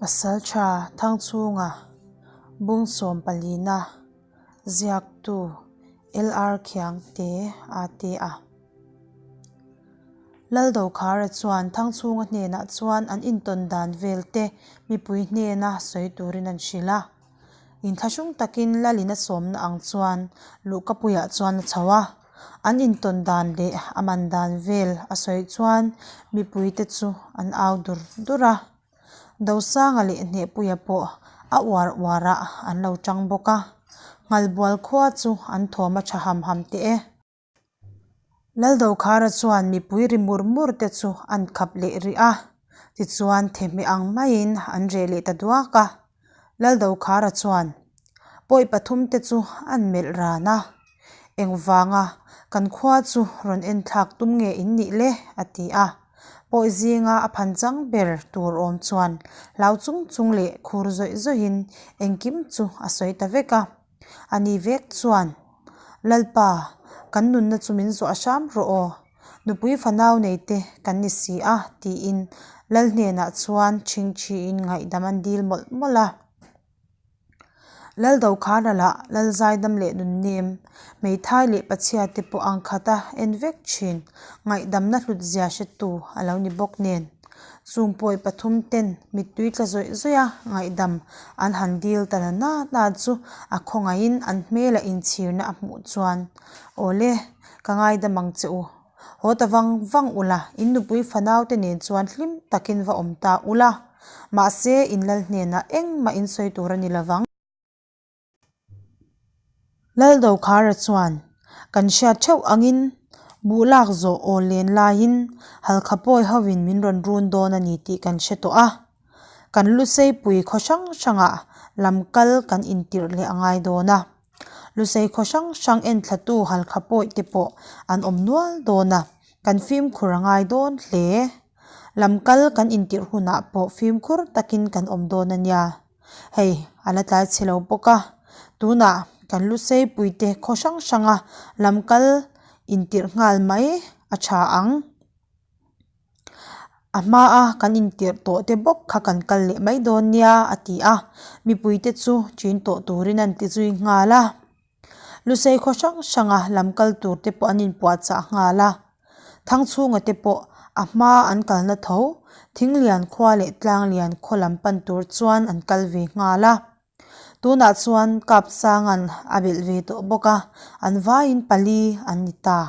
Pasalṭha Thangchhunga Bungsawm palina ziaktu LR Khiangte a ti a. Laldokhara chuan Thangchhunga hnenah chuan an intawn dan vel te mipui hnena sawi turin an hrilh a. Inthlahrung takin Lalin a sawmna ang chuan luhkapuiah chuan a chho a, an intawn dan leh a man dan vel a sawi chuan mipuite chu an au dur dur a. Dosanga leh Hnehpuia pawh a uar uarah an lo tang bawk a, Nghalbual khua chu an thawm a tha ham ham teh e. Laldokhara chuan mipui ri mur mur te chu an khap leh rih a, tichuan thehmeh ang maiin an reh leh ta duak a. Laldokhara chuan pawi pathum te chu an melh ran a, Engvanga kan khua chu rawn en thlak tum nge in nih le? a ti a. Pawi zinga a phan chang ber tur awm chuan hlau chung chung leh khur zawih zawihin engkim chu a sawi ta vek a. A ni vek chuan, Lalpa, kan nunna chu min zuah hram rawh aw, nupui fanau nei te kan ni si a, tiin Lal hnenah chuan chhingchhiin ngaihdam an dil mawlh mawlh a. Lal Dokhana lah Lal Zaidam leh Nunnem, hmeithai leh Pachhia te pawh ang khata en vek thin, ngaihdamna hlutzia hretu a lo ni bawk nen. Chung pawi pathum ten mittui tla zawih zawih a ngaihdam an han dil ta na na na chu a khawngaihin an hmela inchhirna a hmuh chuan, Awle, ka ngaidam ang che u. Haw ta vang vang ula, in nupui fanau te nen chuan hlim takin va awm ta ula. Mahse, in lal hnenah engmah in sawi tur a ni lovang. Laldokhara chuan, Kan hriat theuh angin buh lak zawh aw len laiin Halkha pawi hovin min rawn run dawn a ni tih kan hre tawh a. Kan Luseipui khaw hrang hrangah lam kal kan intirh leh a ngai dawn a. Lusei khaw hrang hrang enthlatu Halkha pawi te pawh an awm nual dawn a, kan fimkhur a ngai dawn hle. Lam kal kan intirh hunah pawh fimkhur takin kan awm dawn a nia. Hei, a la tlai chhe lo bawk a, tunah kan lusei puite khaw hrang hranga lam kal intirh nghal mai a tha ang. A hmaa kan intirh tawh te bawk kha kan kal leh mai dawn nia a ti a, mipuite chu chin tawh turin an ti zui nghal a. Lusei khaw hrang hranga lam kal tur te pawh an inpuahchah nghal a, Thangchhunga te pawh a hma an kalna tho Thinglian khua leh Tlanglian khaw lam pan tur chuan an kal ve nghal a. Tunah chuan Kapsanga'n a belh ve tawh bawk a, an vaiin pali an ni ta.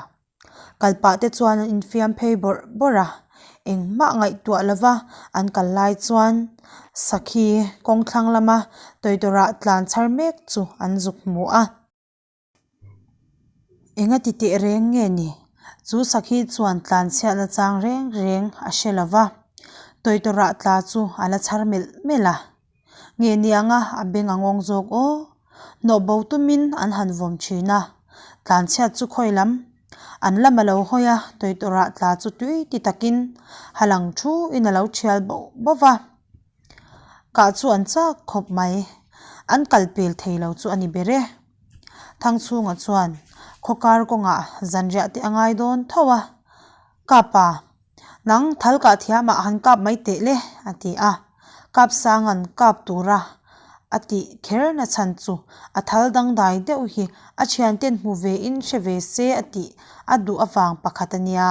Kalpah te chuan an infiam phei bawrh bawrh a, engmah ngaihtuah lova an kal lai chuan sakhi kawngthlang lama tawitawrah tlan chhar mek chu an zuk hmu a. Enga ti teh reng nge ni? Chu sakhi chuan tlan chhiatna chang reng reng a hre lova, tawitawrah tla chu a la chhar melh melh a. Nge nianga a beng a ngawng zawk aw. Hnawh bo tumin an han vawm thin a, tlanchhiat chu khawi lam. An lam a lo hawi a, tawitawrah tla chu tui ti takin halang thu in a lo thial boh boh va. Kah chu an chak khawp mai, an kal pel thei lo chu a ni ber e. Thangchhunga chuan khawkar kawngah zanriah te a ngai dawn tho a, Kapa, nang thal kah thiamah han kap mai teh le, a ti a. Kapsanga'n kap tura a tih kher na chhan chu a thal dangdai deuh hi a thianten hmu ve in hre ve se a tih a duh avang pakhat a nia.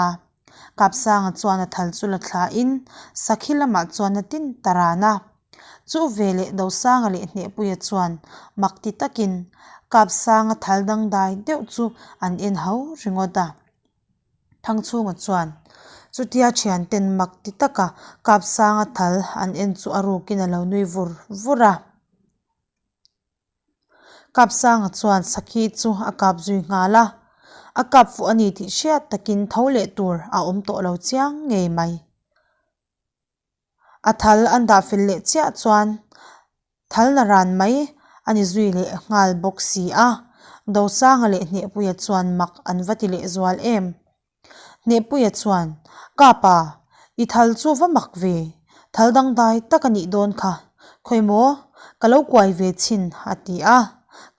Kapsanga chuan a thal chu la thlain sakhi lamah chuan a tin ta ran a. Chu veleh Dosanga leh Hnehpuia chuan mak ti takin Kapsanga thal dangdai deuh chu an en ho ringawt a. Thangchhunga chuan chutia thianten mak ti taka Kapsanga thal an en chu a rukin a lo nui vur vur a. Kapsanga chuan sakhi chu a kap zui nghal a, a kap fuh a ni tih hriat takin tho leh tur a awm tawh lo chiang ngei mai. A thal an dah fel leh chiah chuan thal na ran mai a ni zui leh nghal bawk si a, Dosanga leh Hnehpuia chuan mak an va ti leh zual em. Hnehpuia chuan, Kapa, i thal chu va mak ve, thal dangdai tak a nih dawn kha, khawi maw, ka lo kuai ve chhin, a ti a.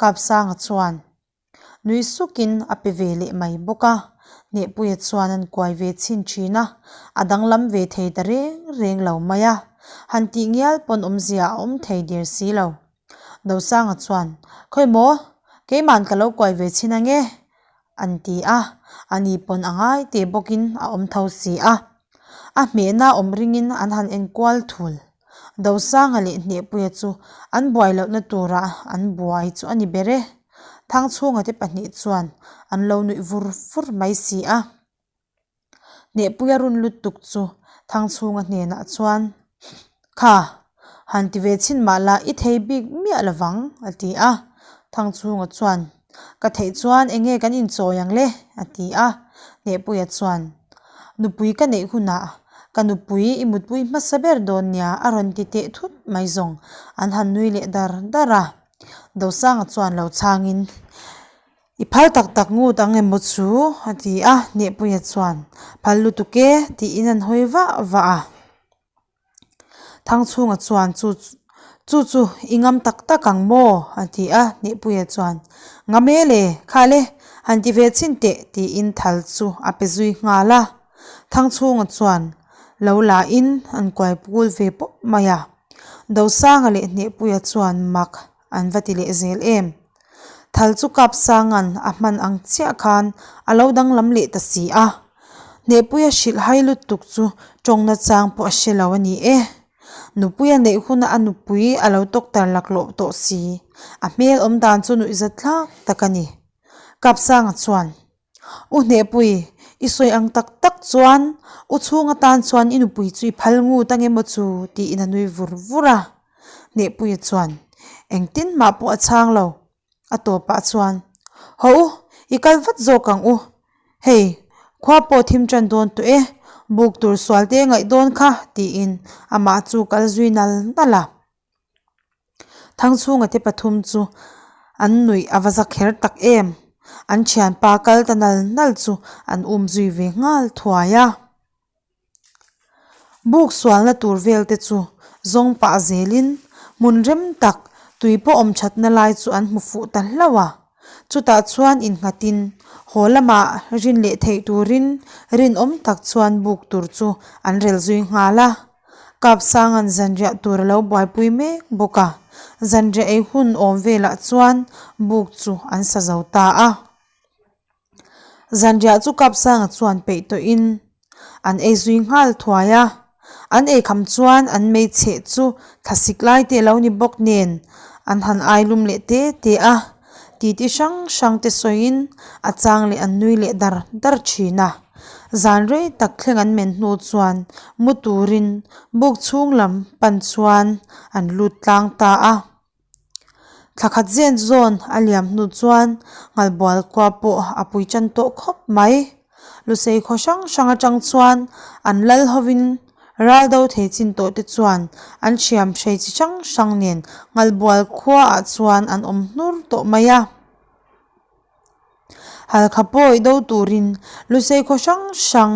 Kapsanga chuan nui sukin a pe ve leh mai bawk a. Hnehpuia chuan an kuai ve chhin thin a, a danglam ve thei ta reng reng lo mai a. Han tih ngial pawn awmzia a awm thei der si lo. Dosanga chuan, Khawi maw? Keiman ka lo kuai ve chhin ange? an ti a, ani pawn a ngai teh bawkin a awm tho si a. A hmehna awm ringin an han enkual thul. Dosanga leh Hnehpuia chu an buai lohna turah an buai chu a ni ber e. Thangchhunga te pahnih chuan an lo nuih vur vur mai si a. Hnehpuia run lutuk chu Thangchhunga hnenah chuan, Kha, han ti ve chhin mah la i thei bik miah lovang, a ti a. Thangchhunga chuan, Ka theih chuan eng nge kan inchawi ang le? a ti a. Hnehpuia chuan, Nupui ka neih hunah ka nupui i mutpui hmasa ber dawn nia a rawn ti teh thut mai zawng an han nui leh dar dar a. Dosanga chuan lo chhangin, I phal tak tak ngut ang emaw chu? a ti a, Hnehpuia chuan, Phal lutuk e, tiin an hawi vah vah a. Thangchhunga chuan, Chu chu chu i ngam tak tak ang maw? a ti a, Hnehpuia chuan, Ngam e le, khal e, han ti ve chhin teh, tiin thal chu a pe zui nghal a. Thangchhunga chuan lo la in an kuai pul ve pawp mai a. Dosanga leh Hnehpuia chuan mak an va ti leh zel em? Thal chu kap sangan a hman ang chiah khan a lo danglam leh ta si a. Hnehpuia hrilh hai lutuk chu tawngna chang pawh a hre lo a ni e. Nupuia neih huna a nupui a lo tawktar laklawh tawh si. A hmel awm dan chu nuihzat thlak tak a ni. Kapsanga chuan. U Hnehpui, i sawi ang tak tak chuan u chhung atan chuan i nupui chu i phal ngut ang emaw chu tiin a nui vur vur a. Hnehpuia chuan engtin mah pawh a chhang lo. A tawpah chuan, Haw u, i kal vat zawk ang u. Hei, khua pawh thim tan dawn tawh e, buk tur sual te ngaih dawn kha tiin amah chu kal zui nal nal a. Thangchhunga te pathum chu an nuih a va za kher tak em? An thianpa kal ta nal nal chu an um zui ve nghal thuai a. Buk sualna tur vel te chu zawng pah zelin hmun rem tak tui pawh awm thatna lai chu an hmu fuh ta hlauh a. Chutah chuan innghatin haw lamah rin leh theih turin rinawm tak chuan buk tur chu an rel zui nghal a. Kapsanga'n zanriah tur a lo buaipui mek bawk a, zanriah ei hun awm velah chuan buk chu an sa zo ta a. Zanriah chu Kapsanga chuan peih tawhin an ei zui nghal thuai a, an eikham chuan an meicheh chu thlasik lai te a lo ni bawk nen an han ai lum leh te te a, titi hrang hrang te sawiin a chang leh an nui leh dar dar thin a. Zan rei tak thleng an men hnu chuan mu turin buk chhung lam pan chuan an lut tlang ta a. Thla khat zen zawn a liam hnu chuan Nghalbual khua pawh a pui tan tawh khawp mai. Lusei khaw hrang hrang atang chuan an lal hovin ral do thei chin tawh te chuan an hriam hrei chi hrang hrang nen Nghalbual khuaah chuan an awm hnur tawh mai a. Halkha pawi do turin Lusei khaw hrang hrang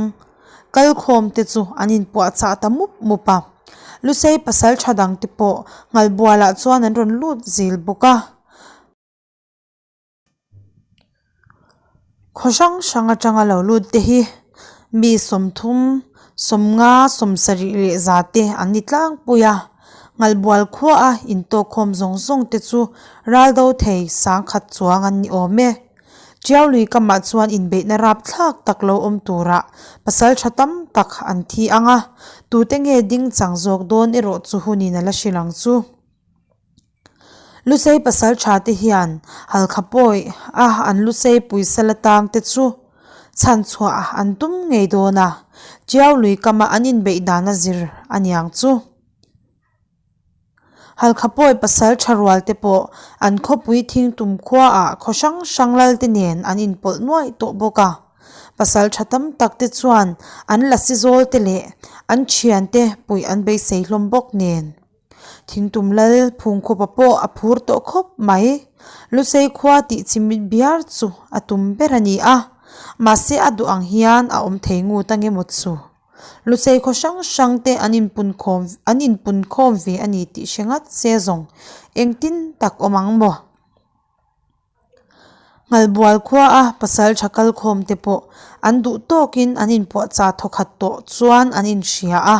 kalkhawm te chu an inpuahchah ta mup mup a. Lusei pasal tha dang te pawh Nghalbualah chuan an rawn lut zel bawk a. Khaw hrang hrang atanga lo lut te hi mi 30, 50, 70 leh za te an ni tlangpui a. Nghalbual khuaa intawkkhawm zawng zawng te chu ral do thei sangkhat chuang an ni awm e. Tiau lui kamah chuan inbeihna rap thlak tak lo awm turah pasal tha tam tak an thi ang a, tute nge ding chang zawk dawn erawh chu hunin a la hrilh ang chu. Lusei pasal tha te hian Halkha pawi a an Lusei puisa la tang te chu chhan chhuah an tum ngei dawn a, Tiau lui kama an inbeih dan a zir a niang chu. Halkha pawi pasal tha rual te pawh an khawpui thingtum khuaah khaw hrang hrang lal te nen an inpawlh nuaih tawh bawk a. Pasal tha tam tak te chuan an lasi zawl te leh an thian te puih an beisei hlawm bawk nen. Thingtum lal phungkhupa pawh a phur tawh khawp mai. Lusei khua tih chimit biar chu a tum ber a ni a, mahse a duh ang hian a awm thei ngut ange maw chu. Lusei khaw hrang hrang te an inpunkhawm an inpunkhawm ve a ni tih hre ngat se zawng engtin tak awm ang maw? Nghalbual khua a pasal tha kalkhawm te pawh an duh tawkin an inpuahchah thawkhat tawh chuan an inhria a.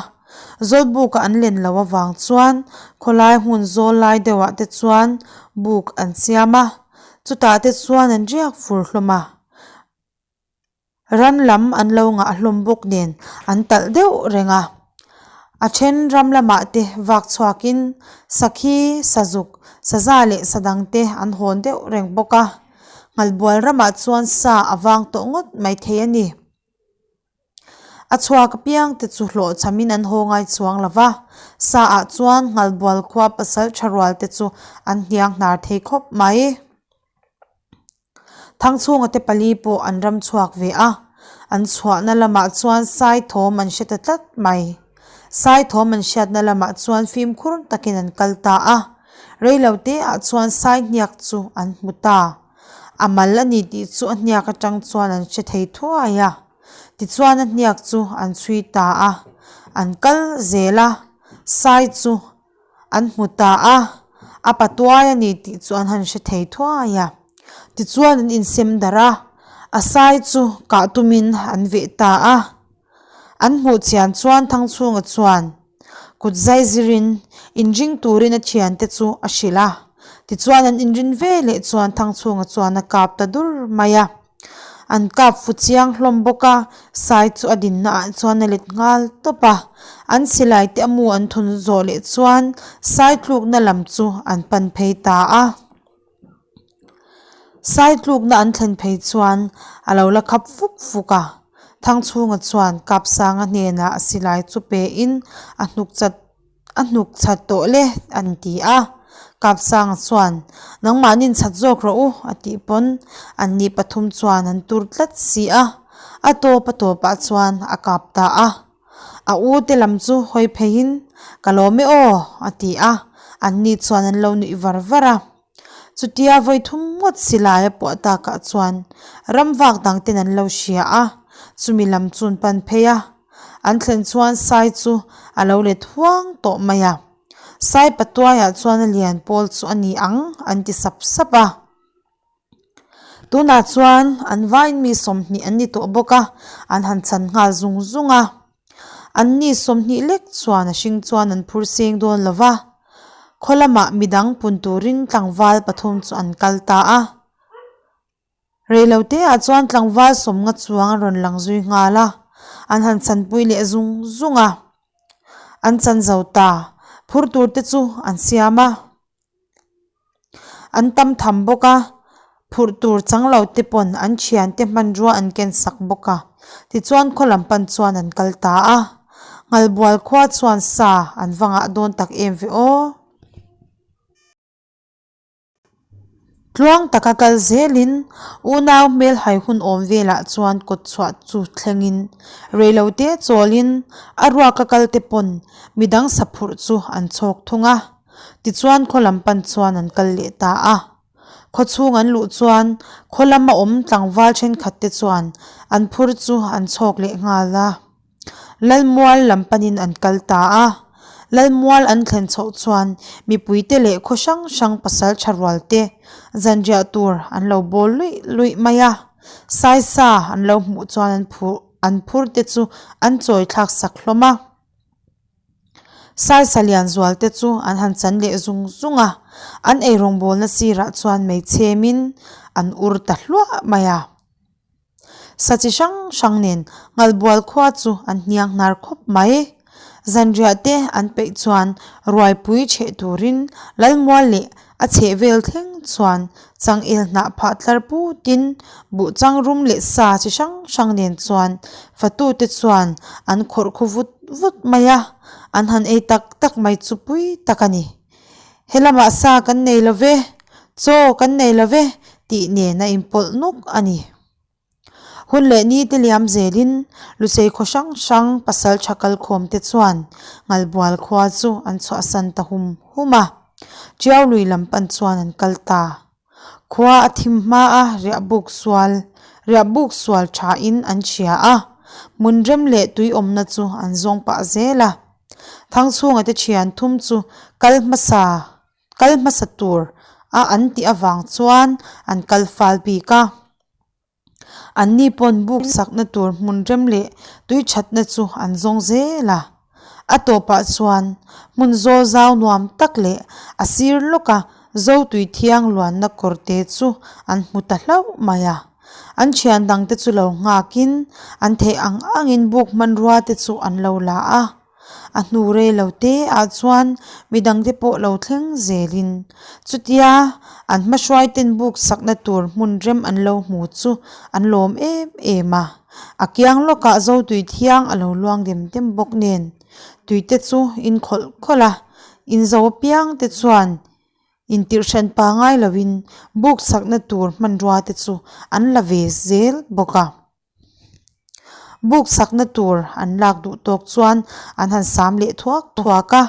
Zawlbuka an len loh avang chuan khawlai hmun zawl lai deuhah te chuan buk an siam a, chutah te chuan an riak fur hlawm a. Ran lam an lo ngah hlawm bawk nen an talh deuh reng a. A then ram lamah te vak chhuakin sakhi, sazuk, saza leh sadang te an hawn deuh reng bawk a. Nghalbual ramah chuan sa a vang tawh ngawt mai thei a ni. A chhuak apiang te chu hlawhchhamin an haw ngai chuang lo va, sa ah chuan Nghalbual khua pasal tha rual te chu an hniang hnar thei khawp mai. Thangchhunga te pali pawh an ram chhuak ve a, an chhuahna lamah chuan sai thawm an hre ta tlat mai. Sai thawm an hriatna lamah chuan fimkhur takin an kal ta a, reilo te ah chuan sai hniak chu an hmu ta. A mal a ni tih chu a hniak atang chuan an hre thei thuai a, tichuan a hniak chu an chhui ta a, an kal zel a, sai chu an hmu ta a, a patuai a ni tih chu an han hre thei thuai a. Tichuan an insem darh a, a sai chu kah tumin an veh ta a. An hmuh chian chuan Thangchhunga chuan kut zai zirin inring turin a thiante chu a hrilh a. Tichuan an inrin ve leh chuan Thangchhunga chuan a kap ta dur mai a. An kap fu chiang hlawm bawk a, sai chu a dinna ah chuan a let nghal tawp a. An silai te a mu an thun zawh leh chuan sai tlukna lam chu an pan phei ta a. Sai tlukna an thlen phei chuan a lo la khap fuk fuk a, Thangchhunga chuan Kapsanga hnenah a silai chu pe in a hnuk chat A hnuk chhat tawh le an ti a, Kapsanga chuan, Nangmahnin chhat zawk rawh u a tih pawn anni pathum chuan an tur tlat si a, a tawp a tawpah chuan a kap ta a. A u te lam chu hawi pheiin, Ka lawm e aw a ti a, anni chuan an lo nuih var var a. Chutia vawi thum ngawt silai a puah takah chuan ramvak dang ten an lo hria a, chumi lam chu an pan phei a. An thlen chuan sai chu a lo let huang tawh mai a. Sai patuaiah chuan a lian pawl chu a ni ang an ti sap sap a. Tunah chuan an vaiin mi 20 an ni tawh bawk a, an han chhan nghal zung zung a. An ni 20 lek chuan a hring chuan an phur seng dawn lo va, khaw lamah midang pun turin tlangval pathum chu an kal ta a. Reiloteah chuan tlangval sawmnga chuang a rawn lang zui nghal a, an han chanpui leh zung zung a. An chan zo ta, phur tur te chu an siam a. An tam tham bawk a, phurh tur chang lo te pawn an thiante hmanrua an ken sak bawk a. Tichuan khaw lam pan chuan an kal ta a, Nghalbual khua chuan sa an va ngah dawn tak em ve aw. Tluang taka kal zelin unau hmel hai hun awm velah chuan kawt chhuah chu thlengin reilote chawlin a ruaka kal te pawn midang saphurh chu an chhawk thung a. Tichuan khaw lam pan chuan an kal leh ta a. Khaw chhung an luh chuan khaw lama awm tlangval thenkhat te chuan an phur chu an chhawk leh nghal a. Lalmual lam panin an kal ta a. Lalmual an thlen chhoh chuan mipuite leh khaw hrang hrang pasal tha rual te zanriah tur an lo bawl luih luih mai a. Saisa an lo hmuh chuan an phur an phur te chu an chawi thlak sak hlawm a. Saisa lian zual te chu an han chan leh zung zung a, an eirawngbawlna sirah chuan meichhemin an ur ta hluah mai a. Sa chi hrang hrang nen Nghalbual khua chu an hniang hnar khawp mai. Zanriah te an peih chuan ruaipui chheh turin Lalmual leh a chheh vel thleng chuan changel hnah phah tlar putin buh chang rum leh sa chi hrang hrang nen chuan fatute chuan an khawrh khu vut vut mai a, an han ei tak tak mai chu pui tak a ni. He lamah sa kan nei lo ve, chaw kan nei lo ve tih nen a inpawlh nuk a ni. Hun leh ni te liam zelin Lusei khaw hrang hrang pasal tha kalkhawm te chuan Nghalbual khua chu an chhuahsan ta hum hum a, Tiau lui lam pan chuan an kal ta. Khua a thim hma a riahbuk sual riahbuk sual tha in an hria a, hmun rem leh tui awmna chu an zawng pah zel a. Thangchhunga te thian thum chu kal hmasa kal hmasa tur a an tih avang chuan an kal fal bik a. Anni pawn buk sakna tur hmun rem leh tui thatna chu an zawng zel a. A tawpah chuan hmun zawl zau nuam tak leh a sir lawka Zotui thiang luanna kawr te chu an hmu ta hlauh mai a. An thian dangte chu lo nghakin an theih ang angin buk hmanrua te chu an lo la a. A hnu rei lo te ah chuan midangte pawh lo thleng zelin chutia an hmahruai ten buk sakna tur hmun rem an lo hmu chu an lawm em em a. A kiang lawkah Zotui thiang a lo luang dem dem bawk nen tuite chu in khawlh khawlh a, inzo apiang te chuan intirh hran pangai loin buk sakna tur hmanrua te chu an la ve zel bawk a. Buk sakna tur an lak duh tawk chuan an han sam leh thuak thuak a,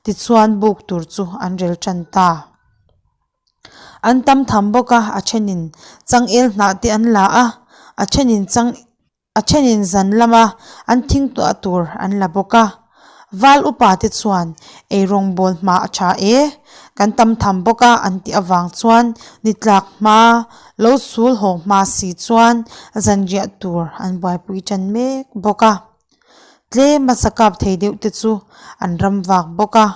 tichuan buk tur chu an rel tan ta. An tam tham bawk a, a thenin changel hnah te an la a, a thenin chang. A thenin zan lama an thing tuah tur an la bawk a. Val upa te chuan eirawng bawl hma a tha e, kan tam tham bawk a an tih avang chuan ni tlak hma, lo sul haw hma si chuan zanriah tur an buaipui tan mek bawk a. Tlem a sakap thei deuh te chu an ram vak bawk a.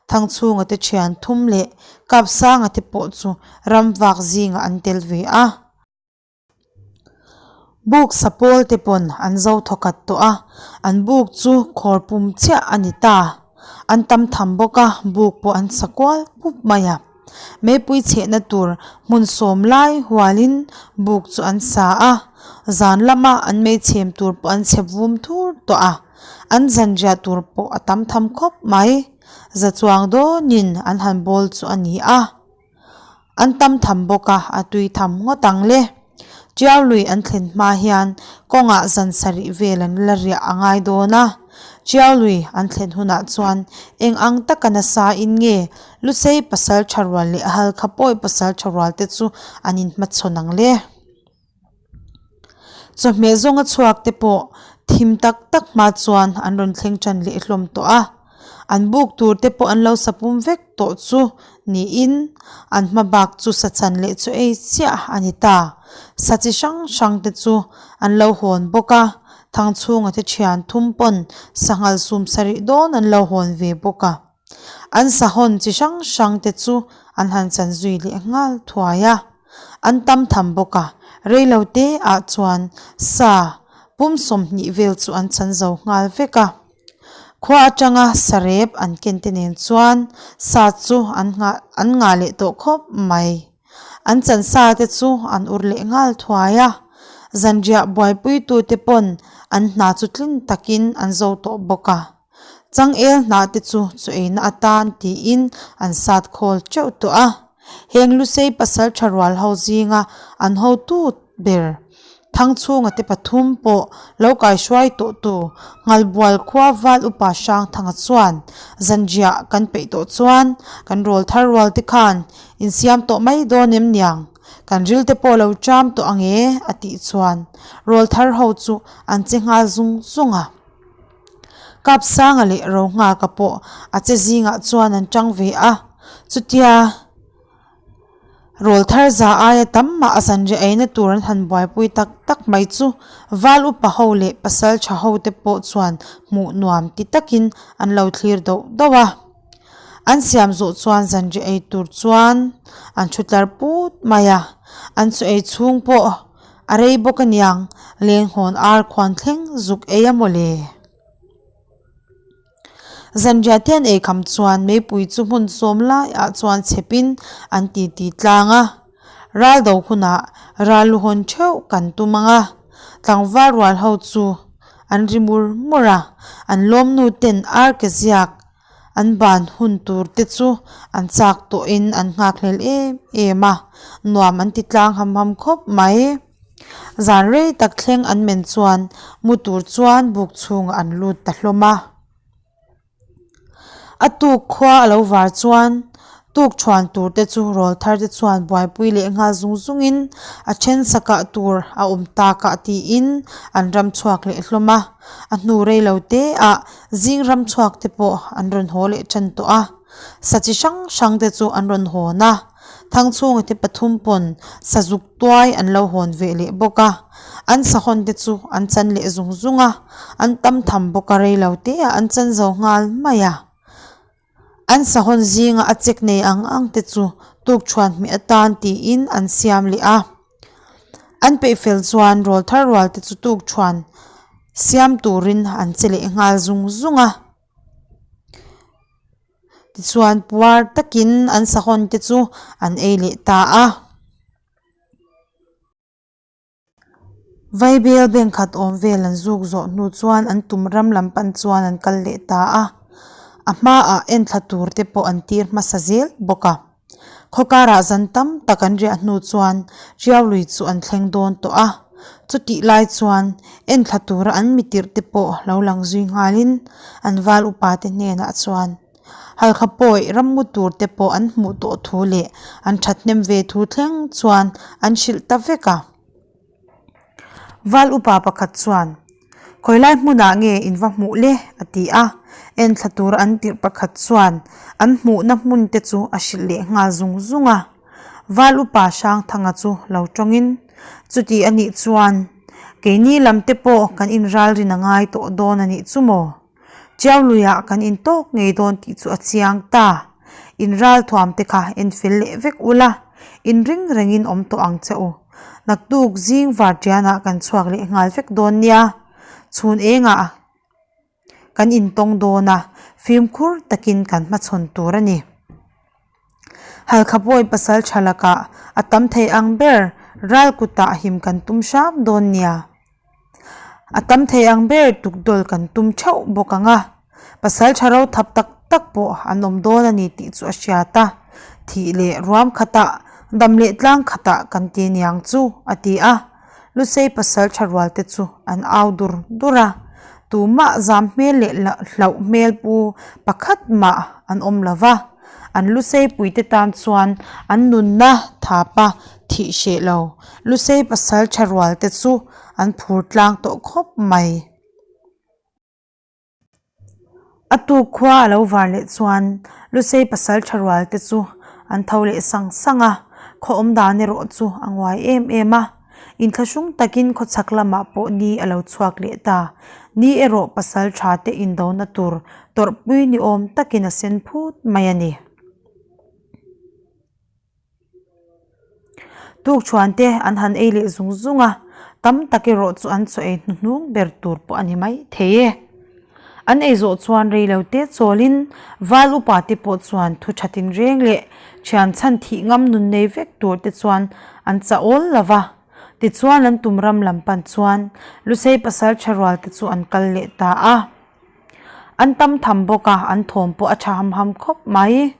Thangchhunga te thian thum leh Kapsanga te pawh chu ram vak zingah an tel ve a. Buk sapawl te pawn an zo thawkhat tawh a, an buk chu khawr pum chiah a ni ta. An tam tham bawk a, buk pawh an sa kual pup mai a. Meipui chhehna tur hmun sawm lai hualin buk chu an sa a, zan lama an meichhem tur pawh an chhe vum thur tawh a, an zanriah tur pawh a tam tham khawp mai. Za chuang dawnin an han bawl chu a ni a. An tam tham bawk a, a tui tham ngawt ang le. Tiau lui an thlen hma hian kawngah zan sarih vel an la riah a ngai dawn a. Tiau lui an thlen hunah chuan eng ang taka nasa in nge Lusei pasal tha rual leh Halkha pawi pasal tha rual te chu an inhmachhawn ang le. Chawhmeh zawnga chhuak te pawh thim tak tak hma chuan an rawn thleng tan leh hlawm tawh a, an buk tur te pawh an lo sapum vek tawh chu niin an hma bak chu sa chan leh chu ei chiah a ni ta. Sa chi hrang hrang te chu an lo hawn bawk a, Thangchhunga te thian thum pawn sanghal sum sarih dawn an lo hawn ve bawk a. An sahawn chi hrang hrang te chu an han chan zui leh nghal thuai a, an tam tham bawk a, reilo te ah chuan sa pum 20 vel chu an chan zo nghal vek a. Khua atanga sarep an ken te nen chuan sa chu an nghah an ngah leh tawh khawp mai. An chan sa te chu an ur leh nghal thuai a, zanriah buaipui tu te pawn an hna chu tlin takin an zo tawh bawk a. Changel hnah te chu chu eina atan tiin an sat khawl teuh tawh a. Heng Lusei pasal tha rual ho zinga an hotu ber Thangchhunga te pathum pawh lo kaihruai tawh tu Nghalbual khua Val Upa Hrangthanga chuan zanriah kan peih tawh chuan kan rawl thar rual te khan insiam tawh mai dawn em niang kan ril te pawh lo ṭam tawh ang e a tih chuan rawl thar ho chu an che nghal zung zung a. Kapsanga leh Rohnghaka pawh a che zingah chuan an tang ve a, chutia rawl thar za aia tam mah a zanriah eina tur an han buaipui tak tak mai chu val upa ho leh pasal tha ho te pawh chuan hmuh nuam ti takin an lo thlir doh doh a. An siam zawh chuan zanriah ei tur chuan an thu tlar put mai a, an chaw ei chhung pawh A rei bawk aniang, lenghawn ar khuan thleng zuk ei a mawle. Zanriah te an eikham chuan meipui chu hmun sawm laiah chuan chhepin an titi tlang a. Ral do hunah ral lu hawn theuh kan tum ang a, tlangval rual ho chu an ri mur mur a, an lawmnu ten ar ke ziak An ban hun tur te chu an chak tawhin an nghakhlel em em a, nuam an ti tlang ham ham khawp mai. Zan rei tak thleng an men chuan mu tur chuan buk chhungah an lut ta hlawm a. A tuk khua a lo var chuan tuk thuan tur te chu rawl thar te chuan buaipui leh nghal zung zungin a then sakah tur a awm takah tiin an ram chhuak leh hlawm a. A hnu rei lo te ah Zing ram chhuak te pawh an rawn haw leh tan tawh a, sa chi hrang hrang te chu an rawn hawn a. Thangchhunga te pathum pawn sazuk tuai an lo hawn ve leh bawk a, an sahawn te chu an chan leh zung zung a, an tam tham bawk a rei lo te ah an chan zo nghal mai a. An sahawn zinga a chek nei ang ang te chu tukṭhuan hmeh atan tiin an siam leh a. An peih fel chuan rawl thar rual te chu tukṭhuan siam turin an che leh nghal zung zung a. Tichuan puar takin an sahawn te chu an ei leh ta a. Vaibel bank khat awm vel an zuk zawh hnu chuan an tum ram lam pan chuan an kal leh ta a. A hmaah enthla tur te pawh an tir hmasa zel bawk a. Khaw karah zan tam tak an riah hnu chuan Tiau lui chu an thleng dawn tawh a, chutih lai chuan enthla tura an mi tirh te pawh lo lang zui nghalin an val upa te hnenah chuan Halkha pawi rammu tur te pawh an hmuh tawh thu leh an thathnem ve thu thleng chuan an hrilh ta vek a. Val upa pakhat chuan, Khawilai hmunah nge in va hmuh le? a ti a. Enthla tur an tirh pakhat chuan an hmuhna hmun te chu a hrilh leh nghal zung zung a. Val upa Hrangthanga chu lo tawngin, Chuti a nih chuan keini lam te pawh kan inralrin a ngai tawh dawn a nih chu maw? Chiauluiah kan intawk ngei dawn tih chu a chiang ta. In ralthuam te kha en fel leh vek ula, in ring rengin awm tawh ang che u. Naktuk zing varṭianah kan chhuak leh nghal vek dawn nia. Chhun engah kan intawng dawn a, fimkhur takin kan hmachhawn tur a ni. Halkha pawi pasal tha lakah a tam thei ang ber ral kutah him kan tum hram dawn nia. A tam thei ang ber tukdawl kan tum theuh bawk ang a, pasal tha ro thap tak tak pawh an awm dawn a ni tih chu a hriat a, thih leh ruam khatah dam leh tlang khatah kan ti niang chu a ti a. Lusei pasal tha rual te chu an au dur dur a, tumah zam hmel leh hlauh hmel pu pakhat mah an awm lo va, an Lusei pui te tan chuan an nunna thapa thih hreh lo. Lusei pasal tha rual te chu an phur tlang tawh khawp mai. A tuk khua a lo var leh chuan Lusei pasal tha rual te chu an tho leh sang sang a, khaw awm dan erawh chu a nguai em em a. Inthlahrung takin khawchhak lamah pawh ni a lo chhuak leh ta. Ni erawh pasal tha te indona tur tawrhpui ni awm takin a sen phut mai a ni. Tukṭhuan te an han ei leh zung zung a, tam tak erawh chu an chaw ei hnuhnung ber tur pawh a ni mai thei e. An ei zawh chuan rei lo te chawlin val upa te pawh chuan thu ṭha tinreng leh ṭhian chhan thih ngam nun nei vek tur te chuan an chah awl lo va. Tichuan an tum ram lam pan chuan Lusei pasal ṭha rual te chu an kal leh ta a. An tam tham bawk a, an thawm pawh a tha ham ham khawp mai.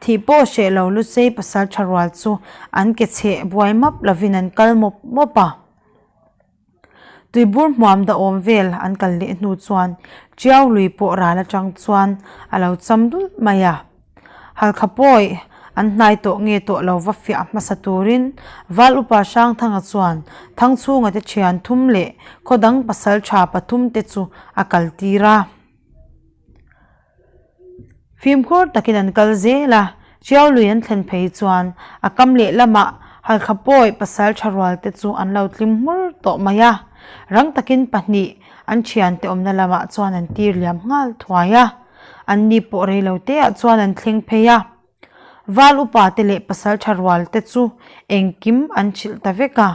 Thih pawh hreh lo Lusei pasal tha rual chu an ke chheh buai map lovin an kal mawp mawp a. Tuibur hmuam dahawm vel an kal leh hnu chuan Tiau lui pawh ral atang chuan a lo cham dul mai a. Halkha pawi an hnai tawh nge tawh lo va fiah hmasa turin Val Upa Hrangthanga chuan Thangchhunga te thian thum leh khaw dang pasal tha pathum te chu a kal tir a. Fimkhur takin an kal zel a, Tiau lui an thlen phei chuan a kam leh lamah Halkha pawi pasal tha rual te chu an lo tlim hmur tawh mai a. Rang takin pahnih an thiante awmna lamah chuan an tir liam nghal thuai a. An ni pawh rei lo te ah chuan an thleng phei a. Val upa te leh pasal tha rual te chu engkim an hrilh ta vek a.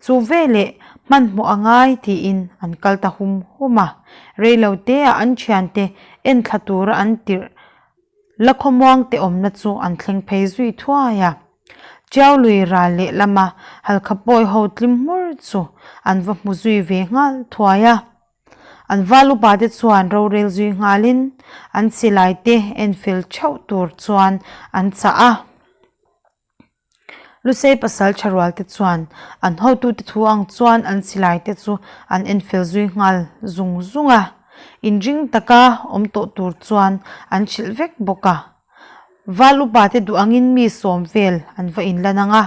Chu veleh hmanhmawh a ngai tiin an kal ta hum hum a. Rei lo te ah an thiante enthla tura an tirh la khawmuang te awmna chu an thleng phei zui thuai a. Tiau lui ral leh lama halkha pawi ho tlim hmur chu an va hmu zui ve nghal thuai a. An val upa te chuan rorel zui nghalin an silai te en fel theuh tur chuan an chah a. Lusei pasal tha rual te chuan an hotute thu ang chuan an silai te chu an en fel zui nghal zung zung a. Inring taka awm tawh tur chuan an hrilh vek bawk a. Val upa te duh angin mi sawm vel an va inlan ang a,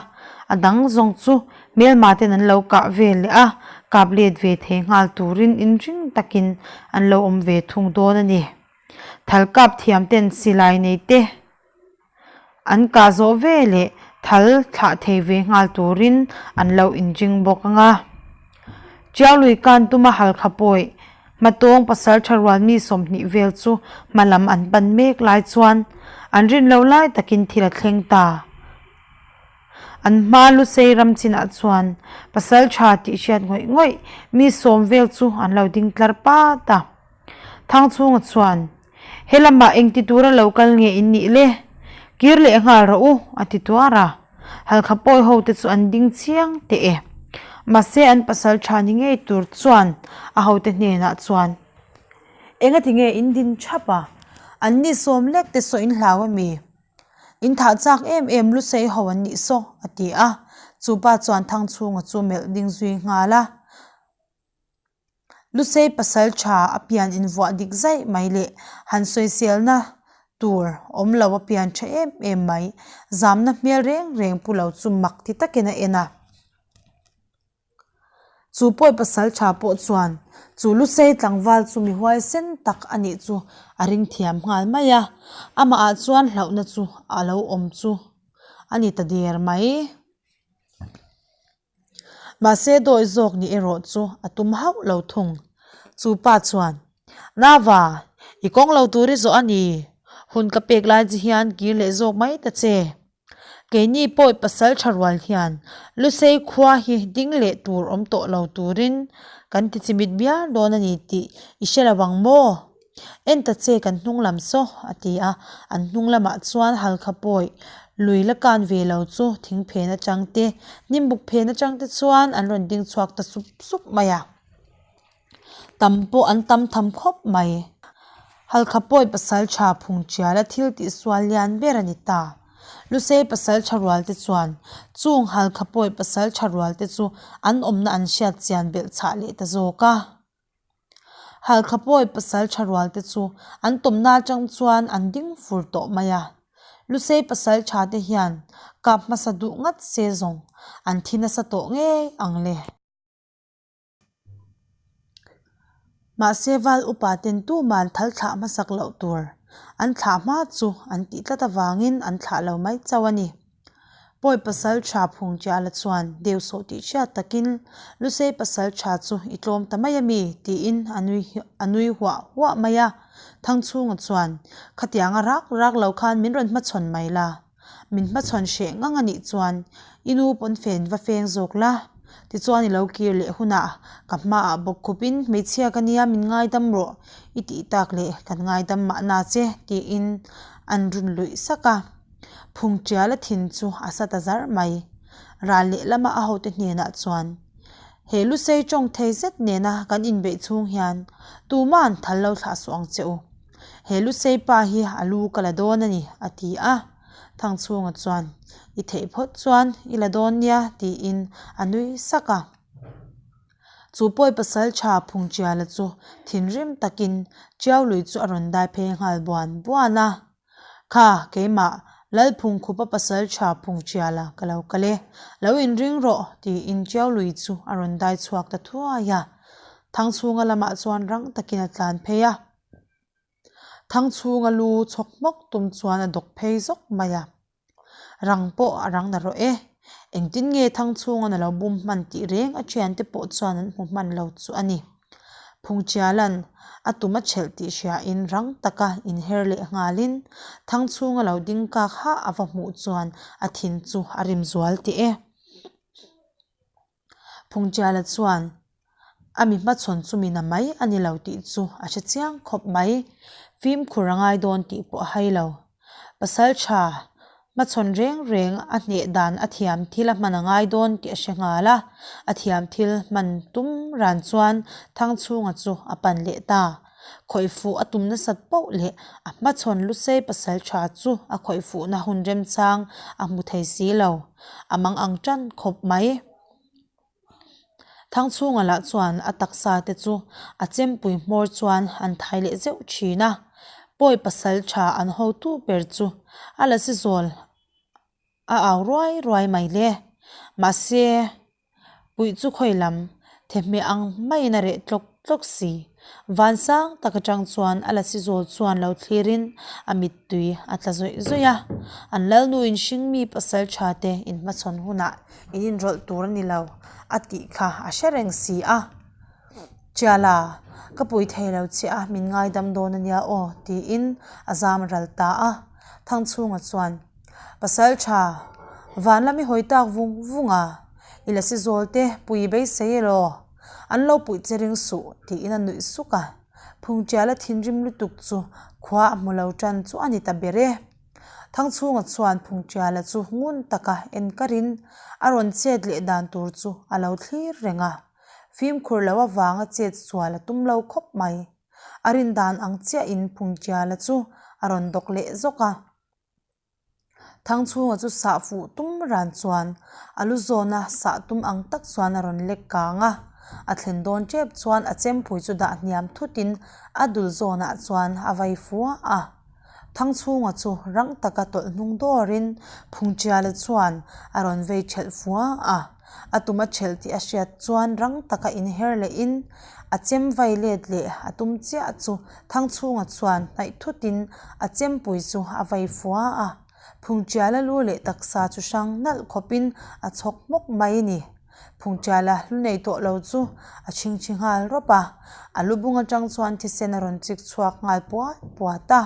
a dang zawng chu hmelma ten an lo kah vel leh a, kap let ve thei nghal turin inring takin an lo awm ve thung dawn a ni. Thal kap thiam ten silai nei te an kah zawh ve leh Thal thlah thei ve nghal turin an lo inring bawk ang a. Tiau lui kan tuma halkha pawi hmatawng pasal tha rual mi 20 vel chu hma lam an pan mek lai chuan an rin lo lai takin thil a thleng ta. An hma lusei ram chinah chuan pasal tha tih hriat ngawih ngawih mi sawm vel chu an lo ding tlar pat a. Thangchhunga chuan He lamah engti tura lo kal nge in nih le? Kir leh nghal rawh u, a ti tuar a. Halkha pawi ho te chu an ding chiang teh e. Mahse an pasal tha ni ngei tur chuan a hote hnenah chuan, Engati nge in din thap a? An ni sawm lek te saw in hlau a mi? In thah chak em em lusei ho an nih saw, a ti a. Chu pa chuan Thangchhunga chu melh ding zui nghal a. Lusei pasal tha a pian invuah dik zaih mai leh han sawiselna tur awm lo a pian tha em em mai. Zamna hmel reng reng pu lo chu mak ti takin a en a. Chu pawi pasal tha pawh chuan chu Lusei tlangval chu mi huaisen tak a nih chu a ring thiam nghal mai a, amahah chuan hlauhna chu a lo awm chu a ni ta der mai. Mahse dawi zawk ni erawh chu a tum hauh lo thung. Chu pa chuan, Nava, i kawng lo tur i zawh a ni. Hun ka pek lai chi hian kir leh zawk mai ta che. Keini pawi pasal tha rual hian Lusei khua hi ding leh tur awm tawh lo turin kan ti chimit bial dawn a ni tih i hre lo ang maw? En ta che kan hnung lam saw, a ti a. An hnung lamah chuan halkha pawi lui la kan ve lo chu thing phen atang te, hnimbuk phen atang te chuan an rawn ding chhuak ta sup sup mai a. Tam pawh an tam tham khawp mai. Halkha pawi pasal tha phung tiala thil tih sual lian ber a ni ta. Lusei pasal tha rual te chuan chung halkha pawi pasal tha rual te chu an awmna an hriat chian belh chhah leh ta zawk a. Halkha pawi pasal tha rual te chu an tawmna atang chuan an ding fur tawh mai a. Lusei pasal tha te hian kap hmasa duh ngat se zawng an thi nasa tawh ngei ang le. Mahse val upa ten tuman thal thlah hmasak loh tur an thlah hma chu an tih tlat avangin an thlah lo mai chauh a ni. Pawi pasal tha phung Chiala chuan deusawh tih hriat takin Lusei pasal tha chu i tlawm ta mai a mi? tiin a nui a nui huah huah mai a. Thangchhunga chuan, Khatianga rak rak lo khan min rawn hmachhawn mai la. Min hmachhawn hreh ngang a nih chuan i nu pawn fen va feng zawk la. Tichuan i lo kir leh hunah ka hmaah bawk khupin hmeichhia ka nia min ngaidam rawh i tih tak leh kan ngaidam mahna che tiin an run luih sak a. Phung tial a thin chu a sa ta zarh mai. Ral lehlama a hote hnenah chuan, He Lusei tawng thei zet nena kan inbeih chhung hian tuma'n thal lo thlah suh ang che u. He Lusei pa hi a lu ka la dawn a ni, a ti a. Thangchhunga chuan, I theih phawt chuan i la dawn nia, tiin a nui sak a. Chu pawi pasal tha Phungtiala chu thinrim takin Tiau lui chu a rawn dai phei nghal buan buan a. Kha, keimah, Lalphung khupa pasal tha phung tiala ka lo kal e, lo inring rawh, tiin Tiau lui chu a rawn dai chhuak ta thuai a. Thangchhunga lamah chuan rang takin a tlan phei a. Thangchhunga lu chhawk hmawk tum chuan a dawk phei zawk mai a. Rang pawh a rang na rawh e. Engtin nge Thangchhunga'n a lo bum hman tih reng a thiante pawh chuan an hmu hman lo chu a ni. Phungchiala'n a tum a chelh tih hriain rang taka inher leh nghalin Thangchhunga lo ding kak hah a va hmuh chuan a thin chu a rim zual teh e. Phungchiala chuan a mi hmachhawn chu mi na mai a ni lo tih chu a hre chiang khawp mai. Fimkhur a ngai dawn tih pawh a hai lo. Pasal tha hmachhawn reng reng a hneh dan a thiam thil a hman a ngai dawn tih a hre nghal a. A thiam thil hman tum ran chuan Thangchhunga chu a pan leh ta. Khawih fuh a tum nasat poh leh a hmachhawn Lusei pasal tha chu a khawih fuhna hun remchang a hmu thei si lo. A mang ang tan khawp mai. Thangchhunga lah chuan a taksa te chu a chempui hmawr chuan an thai leh zeuh thin a. Pawi pasal tha an hotu ber chu a la si zawl a au ruai ruai mai le. Mahse, puih chu khawi lam thehmeh ang maiin a reh tlawk tlawk si. Van sang tak atang chuan a lasi zawl chuan lo thlirin a mittui a tla zawih zawih a. An lalnuin hringmi pasal tha te inhmachhawn hunah in inrawlh tur a ni lo a tih kha a hre reng si a. Chiala, ka pui thei lo che a, min ngaidam dawn a nia aw tiin a zam ral ta a. Thangchhunga chuan, Pasal tha, van lam i hawi tak vung vung a, i lasi zawl te pui beisei elaw? An lo puih che ring suh, tiin a nuih suk a. Phungtiala thinrim lutuk chu khua a hmu lo tan chu a ni ta ber e. Thangchhunga chuan Phungtiala chu ngun taka en karin a rawn chet leh dan tur chu a lo thlir reng a. Fimkhur lo avanga chet sual a tum lo khawp mai. A rin dan ang chiahin Phungtiala chu a rawn dawk leh zawk a. Thangchhunga chu sah fuh tum ran chuan a lu zawna sah tum ang tak chuan a rawn lek kang a, a thlen dawn tep chuan a chempui chu dah hniam thutin a dul zawnah chuan a vai fua a. Thangchhunga chu rang taka tawlh hnung dawrin Phungchiala chuan a rawn vei thelh fua a. A tum a thelh tih a hriat chuan rang taka inher lehin a chem vai let leh a tum chiah chu Thangchhunga chuan hnaih thutin a chempui chu a vai fua a, Phungtiala lu leh taksa chu hrang nalh khawpin a chhawk hmawk mai a ni. Phungtiala lu nei tawh lo chu a chhingchhi nghal rawp a, a lu bung atang chuan thisen a rawn chik chhuak nghal puat puat a.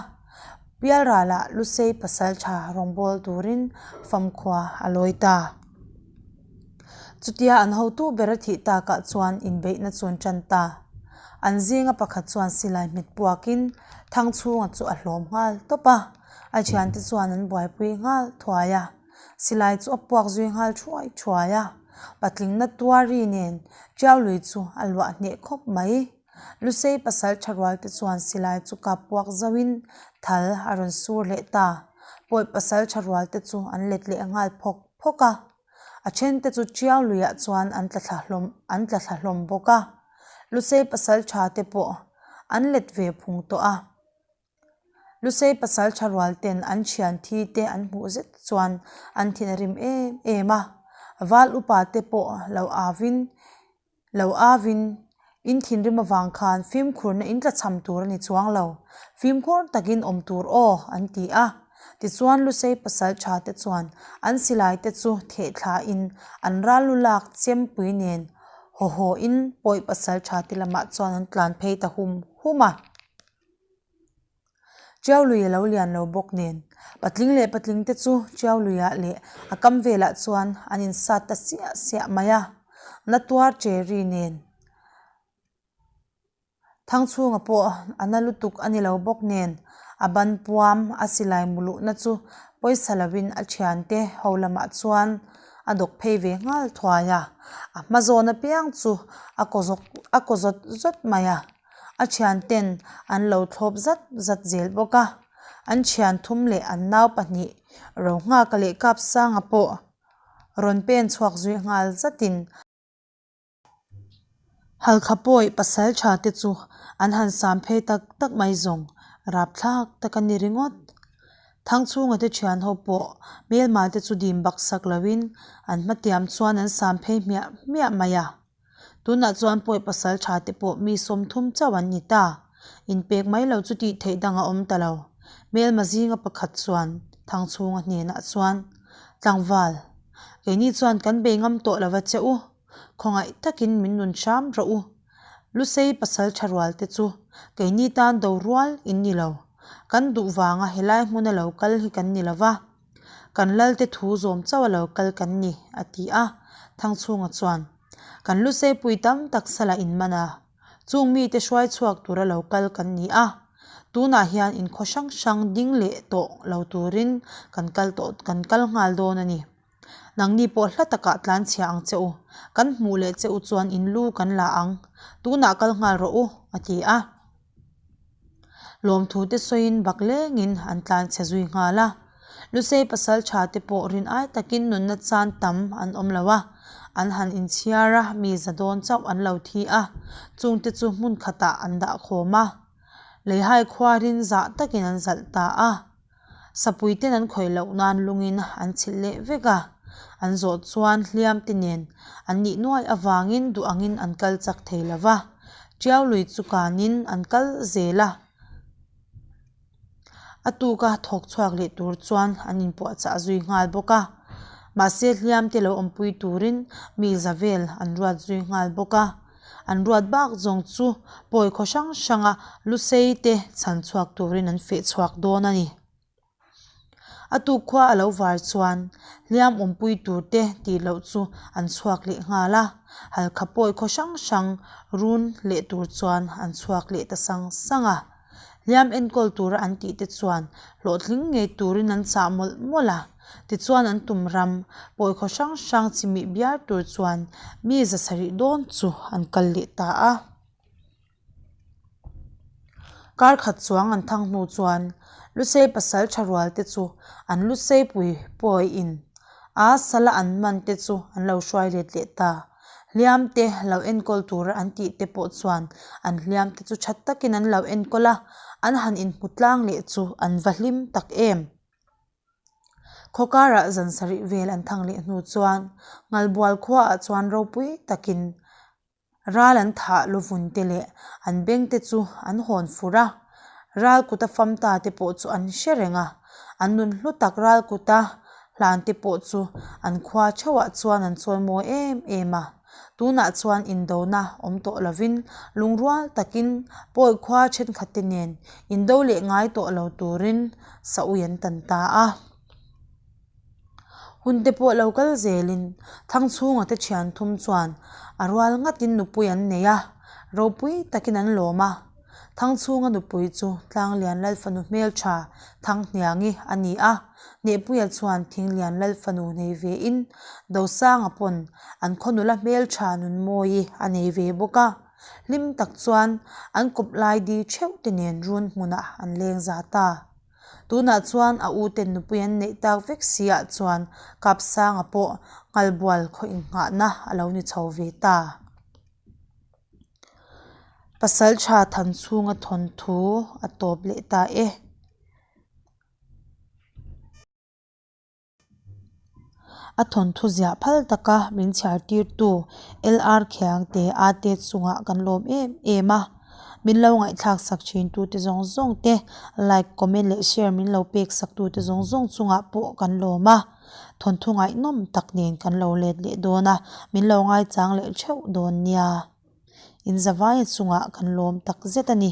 Pialralah Lusei pasaltha rawngbâwl turin famkhua a lawi ta. Chutia an hotu ber a thih takah chuan inbeihna chu an tan ta. An zinga pakhat chuan silai hmet puakin Thangchhunga chu a hlawm nghal tawp a, a thiante chuan an buaipui nghal thuai a. Silai chu a puak zui nghal thuai thuai a, patlingna tuari nen Tiaului chu a luah hneh khawp mai. Lusei pasal tha rual te chuan silai chu kap puak zauhin thal a rawn sur leh ta. Pawi pasal tha rual te chu an let leh nghal phawk phawk a. A then te chu Tiau luiah chuan an tla thla hlawm an tla thla hlawm bawk a. Lusei pasal tha te pawh an let ve phung tawh a. Lusei pasal tha rual ten an thian thi te an hmuh zet chuan an thin a rim em em a. Val upa te pawh lo avin Lo avin, in thinrim avang khan fimkhurna in tlachham tur a ni chuang lo, fimkhur takin awm tur aw, an ti a. Tichuan Lusei pasal tha te chuan an silai te chu theh thlain an ral lu lak chempui nen haw haw in pawi pasal tha te lamah chuan an tlan phei ta hum hum a. Tiaului a lo lian lo bawk nen patling leh patling te chu Tiauluiah leh a kam velah chuan an insat ta siah siah mai a, na tuar cherry nen Thangchhunga pawh a na lutuk a ni lo bawk nen a ban puam a silai muluhna chu pawisa lovin a thiante ho lamah chuan a dawk phei ve nghal thuai a, a hma zawn apiang chu a kaw zawk a kaw zawt zawt mai a. A thianten an lo thlawp zat zat zel bawk a, an thian thum leh an nau pahnih Rohnghaka leh Kapsanga pawh rawn pen chhuak zui nghal zatin Halkha pawi pasal tha te chu an han sam phei tak tak mai zawng rapthlak tak a ni ringawt. Thangchhunga te thian ho pawh hmelma te chu dim baksak loin an hmatiam chuan an sam phei hmiah hmiah mai a. Tunah chuan pawi pasal tha te pawh mi 30 chauh an ni ta. Inpek mai lo chu tih theih dang a awm ta lo. Hmelma zinga pakhat chuan Thangchhunga hnenah chuan, Tlangval, keini chuan kan bei ngam tawh lo va che u. Khawngaih takin min nun hram rawh u. Lusei pasal tha rual te chu keini tan do rual in ni lo. Kan duh vanga helai hmuna lo kal hi kan ni lo va. Kan lalte thu zawm chauh a lo kal kan ni, a ti a. Thangchhunga chuan, Kan lusei pui tam tak salah in man a, chung mite hruai chhuak tura lo kal kan ni a. Tunah hian inkhaw hrang hrang ding leh tawh lo turin kan kal tawh kan kal nghal dawn a ni. Nangni pawh hla takah tlan chhia ang che u. Kan hmuh leh che u chuan in lu kan la ang. Tunah kal nghal rawh u, a ti a. Lawmthu te sawiin bak lengin an tlan chhe zui nghal a. Lusei pasal tha te pawh rin ai takin nunna chan tam an awm lo a, an han inchhiar a, mi za dawn chauh an lo thi a, chungte chu hmun khatah an dah khawm a. Leihai khuarin zah takin an zalh ta a. Sapui ten an khawih loh nan lungin an chhilh leh vek a, an zawh chuan hliam te nen an nih nuai avangin duh angin an kal chak thei lo va. Tiau lui chu kanin an kal zel a. A tuka thawk chhuak leh tur chuan an inpuahchah zui nghal bawk a. Mahse hliam te lo awmpui turin mi za vel an ruat zui nghal bawk a. An ruat bak zawng chu pawi khaw hrang hranga lusei te chhan chhuak turin an feh chhuak dawn a ni. A tuk khua a lo var chuan hliam awmpui tur te tih loh chu an chhuak leh nghal a, halkha pawi khaw hrang hrang run leh tur chuan an chhuak leh ta sang sang a. Hliam enkawl tura an tih te chuan hlawhtling ngei turin an chah mawlh mawlh a, tichuan an tum ram pawi khaw hrang hrang chimih biar tur chuan mi za sarih dawn chu an kal leh ta a. Kar khat chuang an thang hnu chuan Lusei pasal tha rual te chu an Lusei pui pawiin a sala an man te chu an lo hruai let leh ta. Hliam te lo enkawl tura an tih te pawh chuan an hliam te chu tha takin an lo enkawl a, an han inhmu tlang leh chu an va hlim tak em. Khaw karah zan sarih vel an thang leh hnu chuan Ngalbual khuaah chuan ropui takin Ral an thah luvun te leh an beng te chu an hawn fur a, ral kuta fam ta te pawh chu an hre reng a, an nun hlu tak ral kuta hlan te pawh chu an khua theuhah chuan an chawi mawi em em a. Tunah chuan indona awm tawh lovin lungrual takin pawi khua thenkhat te nen indo leh ngai tawh lo turin saui an tan ta a. Hun te pawh lo kal zelin Thangchhunga te thian thum chuan a rual ngatin nupui an nei a, ropui takin an lawm a. Thangchhunga nupui chu Tlanglian Lalfanu hmeltha Thanghniangi a ni a, Hnehpuia chuan Thinglian Lalfanu nei vein Dosanga pawn an khaw nula hmeltha Nunmawii a nei ve bawk a. Hlim tak chuan an kawp lai di theuh te nen run hmunah an leng za ta. Tunah chuan a u ten nupui an neih tak vek si ah chuan Kapsanga pawh Nghalbual khaw innghahna a lo ni chho ve ta. Pasaltha Thanchhunga thawnthu a tawp leh ta e. A thawnthu ziah phal taka min chhiar tirtu LR Khiangte a te chungah kan lawm em em a, min lo ngaihthlak sak thin tute zawng zawng te like comment leh share min lo pek sak tute zawng zawng chungah pawh kan lawm a, thawnthu ngaihnawm tak nen kan lo let leh dawn a, min lo ngaichang leh theuh dawn nia. Inzavaia chungah kan lawm tak zet a ni.